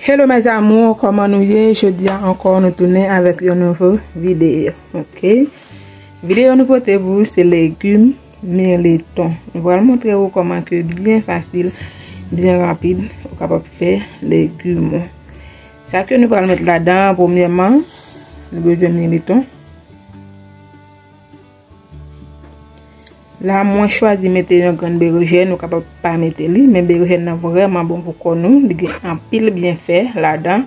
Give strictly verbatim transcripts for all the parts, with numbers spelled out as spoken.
Hello mes amours, kòman nou ye? Jodi a ankò nou tounen avèk yon nouvo videyo, ok? Videyo nou pote pou se legim mirliton. Nou pral montre ou kòman ke byen fasil, byen rapid, ou kapab fè legim ou. Sa ke nou pral met ladan, premyèman, nou bezwen mirliton. La, mwen chwazi mete yon grenn berejèn, ou kapab pa mete li, men berejèn nan vrèman bon pou kò nou, li gen anpil byenfè ladan.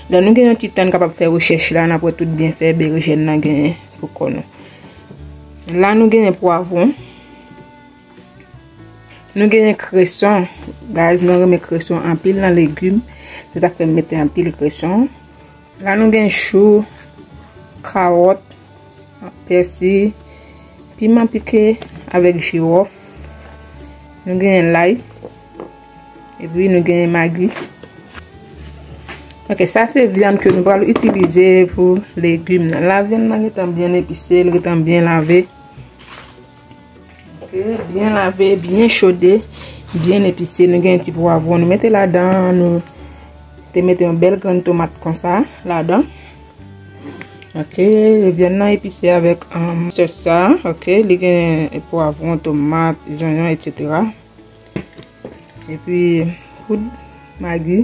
Lè nou gen yon ti tan, n kapab fè rechèch la, n ap wè tout byenfè berejèn nan genyen pou kò nou. La, nou genyen pwavwon. Nou genyen kreson. Guys, mwen renmen kreson anpil nan legim. Se sa k fè m mete anpil kreson. La nou gen chou, kawòt, pèsi, piman pike avèk jiwòf. Nou gen lay. Epi nou gen magi. Ok, sa se vyann ke nou pral itilize pou legim nan. La vyann nan gentan byen epise, li gentan byen lave. Ok, byen lave, byen chode, byen epise. Nou gen ti pwavwon, nou mete ladan, nou te mete yon bèl grenn tomat konsa ladan. Ok, vyann nan epise avèk, um, sòs sa. Ok, li gen pwavwon, tomat, zonyon, etsetera. Epi poud magi.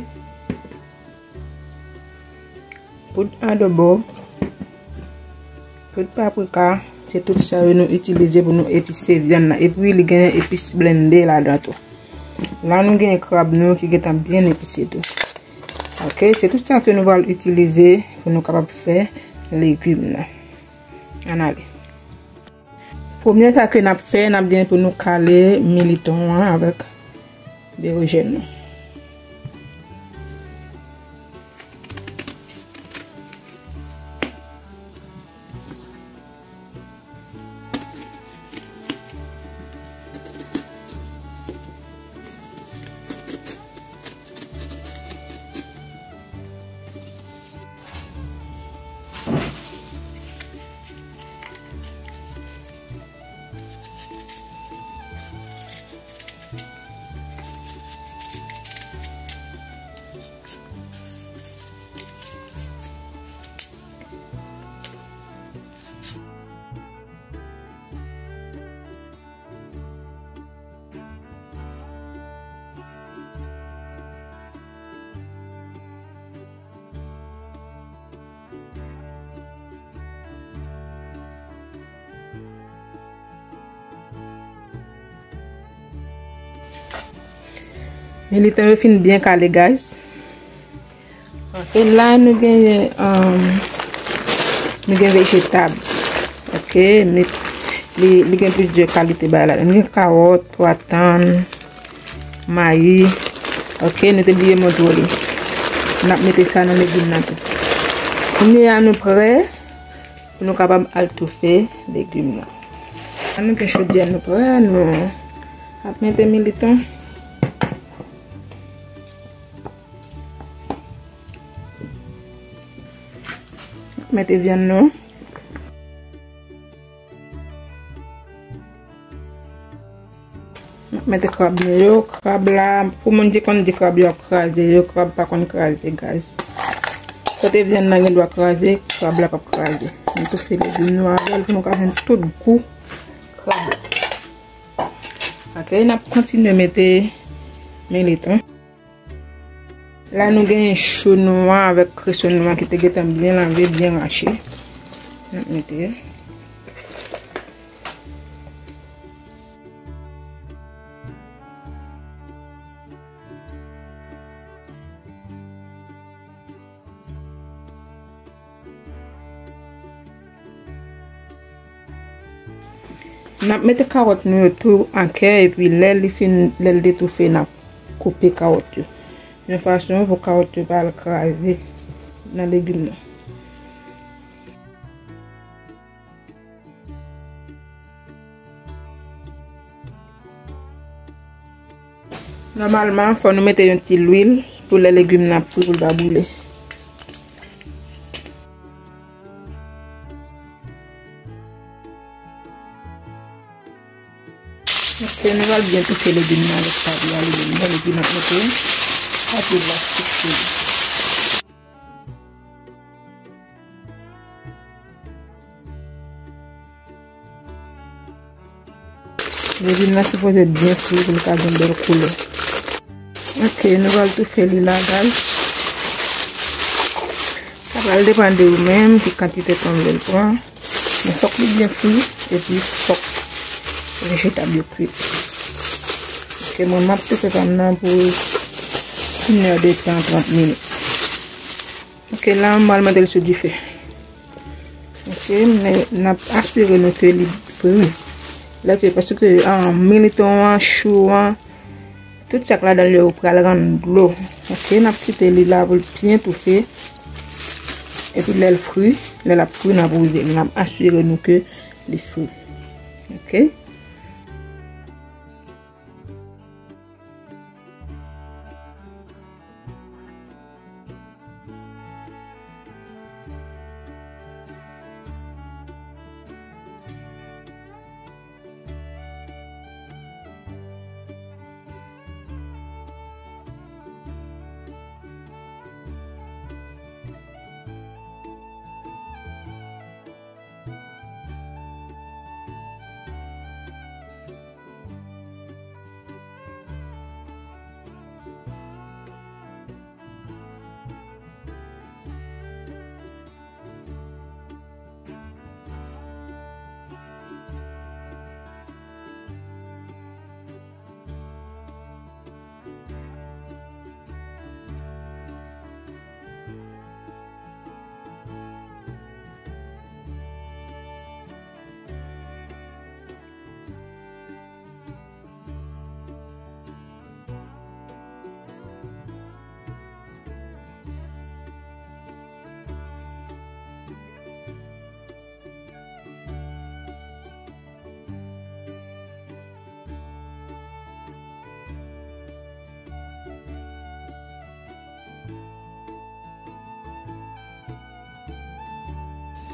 Poud adobo, poud paprika, se tout sa yo nou itilize pou nou epise vyann nan. Epi li gen epis blende ladan tou. La nou gen krab nou ki gentan byen epise tou. Ok, se tout sa ke nou pral itilize pou nou kapab fè legim nan. Ann ale. Premye sa ke n ap fè, n ap gen pou nou kale militon an avèk berejèn nan. Militon yo fin byen kale, guys. Ok, la nou gen, um, nou gen vejetab. Ok, li, li, li gen plizyè kalite bagay la. Nou gen kawòt, pwatann, mayi. Ok, nou te bliye montre w li. N ap mete sa nan legim nan tou. Kounye a nou prè pou nou kapab al toufe legim nan. An nou gen chodyè nou prè, nou ap mete militon. Mete vyann nou. Mete krab nou yo. Krab la, pou moun ki konn di krab yo ap kraze yo, krab pa konn kraze, guys. Kote vyann nan gen dwa kraze, krab la p ap kraze. Nou toufe legim nou avè l pou nou ka jwenn tout gou krab la. Ok, n ap kontinye mete militon. La nou gen chou nou an avèk kreson nou an ki te gentan byen lave, byen rache. N ap mete. N ap mete kawòt nou yo tou an kè, epi lè li fin, lè l detoufe, n ap koupe kawòt yo. Yon fason pou kawòt yo pa al kraze nan legim nan. Nòmalman, fò nou mete yon ti lwil pou lè legim nan ap fri pou l pa boule. Ok, nou pral byen toufe legim nan avèk papye aliminyòm, epi n ap mete papye plastik sou li. Legim nan sipoze byen fri pou l ka gen bèl koulè. Ok, nou pral toufe li la, guys. Sa pral depann de ou menm ki kantite tan w vle l pran. Men fòk li byen fri, epi fòk vejetab yo kwit. Ok, mwen m ap toufe pam nan pou inèdtan, trant minit. Ok, la m pral mete l sou dife. Ok, men n ap asire nou ke li fri. Lè ke, paske, ah, militon an, chou an, tout sa k ladan l yo pral rann dlo. Ok, n ap kite li la pou l byen toufe. Epi lè l fri, lè l ap fri, n ap ouvri l. N ap asire nou ke li fri. Ok?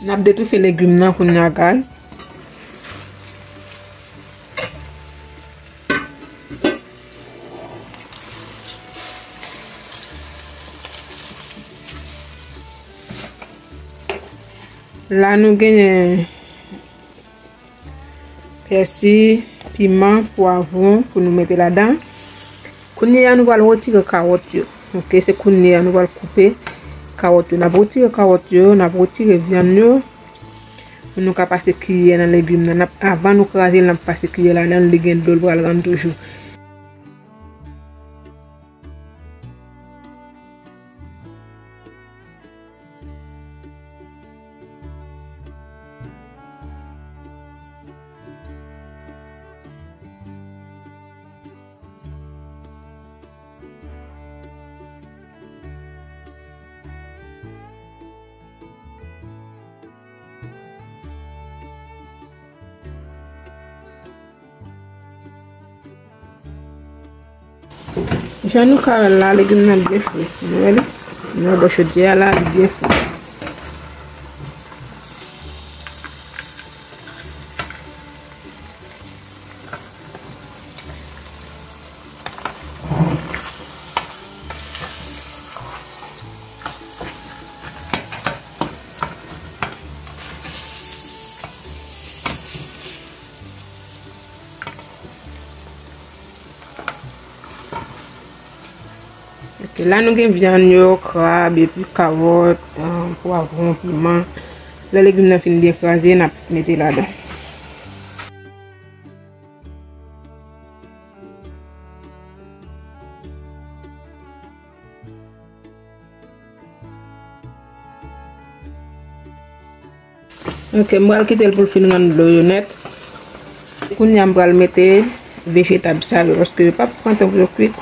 N ap detoufe legim nan kounye a, guys. La nou genyen pèsi, piman, pwavwon pou nou mete ladan. Kounye a nou pral retire kawòt yo. Ok, se kounye a nou pral koupe kawòt yo. N ap retire kawòt yo, n ap retire vyann yo. Pou nou ka pase kiyè nan legim nan. N ap, avan nou kraze l, n ap pase kiyè ladan l, li gen dlo l pral rann toujou. Jan nou ka wè l la, legim nan byen fri. Nou wè li? Nou wè bò chodyè a la, li byen fri. Ok, la nou gen vyann yo, krab, epi kawòt, ah, pwavwon, piman. Lè legim nan fin byen kraze, n ap mete ladan. Ok, m pral kite l pou l fin rann dlo yo nèt. Kounye a m pral mete vejetab sa yo, paske yo p ap pran tan pou yo kwit.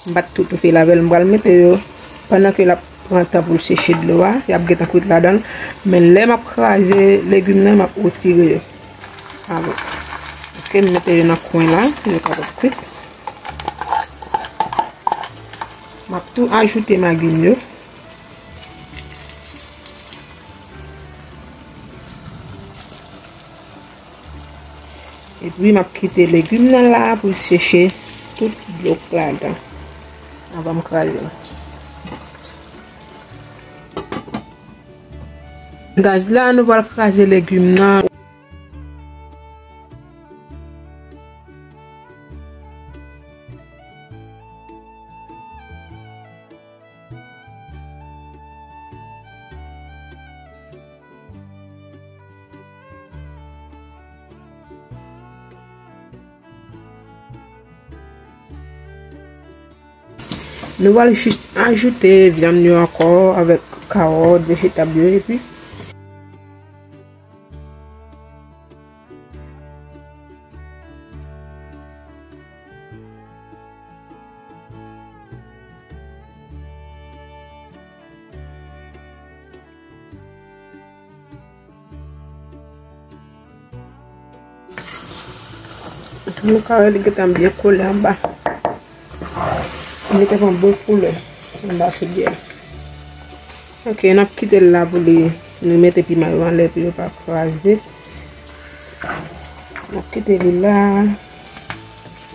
M pa t tou toufe l avè l, m pral mete yo pandan ke l ap pran tan pou l seche dlo a, y ap gentan kwit ladan l. Men lè m ap kraze legim nan, m ap retire yo. Avè. Ok, m mete yo nan kwen la, pou yo kapab kwit. M ap tou ajoute magi m yo. Epi m ap kite legim nan la pou l seche tout dlo k ladan anvan m kraze l. Gaz la, nou pral kraze legim nan. Nou pral jis ajoute vyann yo ankò avèk kawòt, vejetab yo, epi nou ka wè li gentan byen kole anba. Li gentan pran bon koulè anba soudye a. Ok, n ap kite l la pou li, nou mete piman yo anlè pou yo pa kraze. N ap kite li la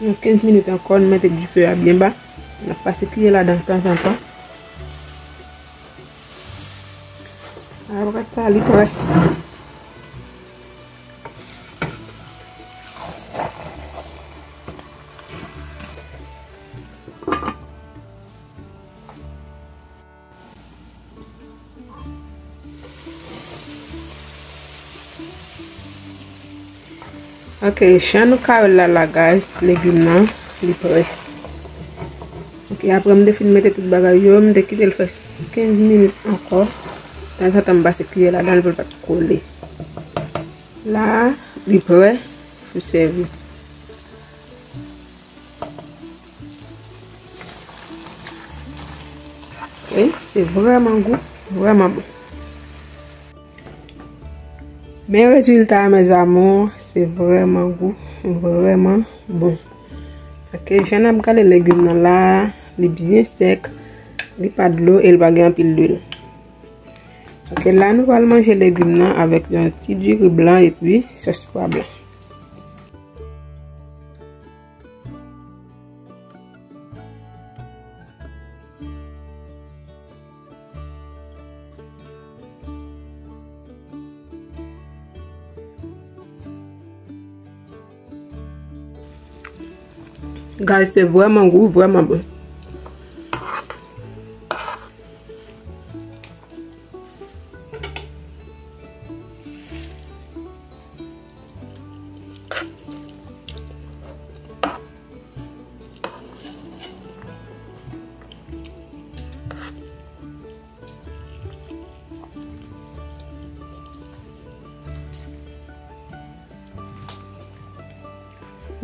yon kenz minit ankò, nou mete dife a byen ba. N ap pase kiyè ladan tanzantan. Apre sa, li prè. Ok, jan nou ka wè l la, la, guys, legim nan, li prè. Ok, apre m te fin mete tout bagay yo, m te kite l fè kenz minit ankò. Tanzantan m pase kiyè ladan l pou l pa t kole. La, li prè pou sèvi. Ok, se vrèman gou, vrèman bon. Men rezilta a, mes amours, se vrèman gou, vrèman bon. Ok, jan n ap gade legim nan la, li byen sèk, li pa dlo e li pa gen anpil lwil. Ok, la nou pral manje legim nan avèk yon ti diri blan epi sòs pwa blan. Guys, se vrèman gou, vrèman bon.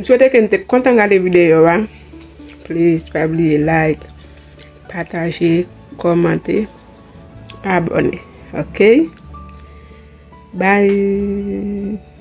M swete ke n te kontan gade videyo a. Please, pa bliye like, pataje, kòmante, abòne. Ok? Bye!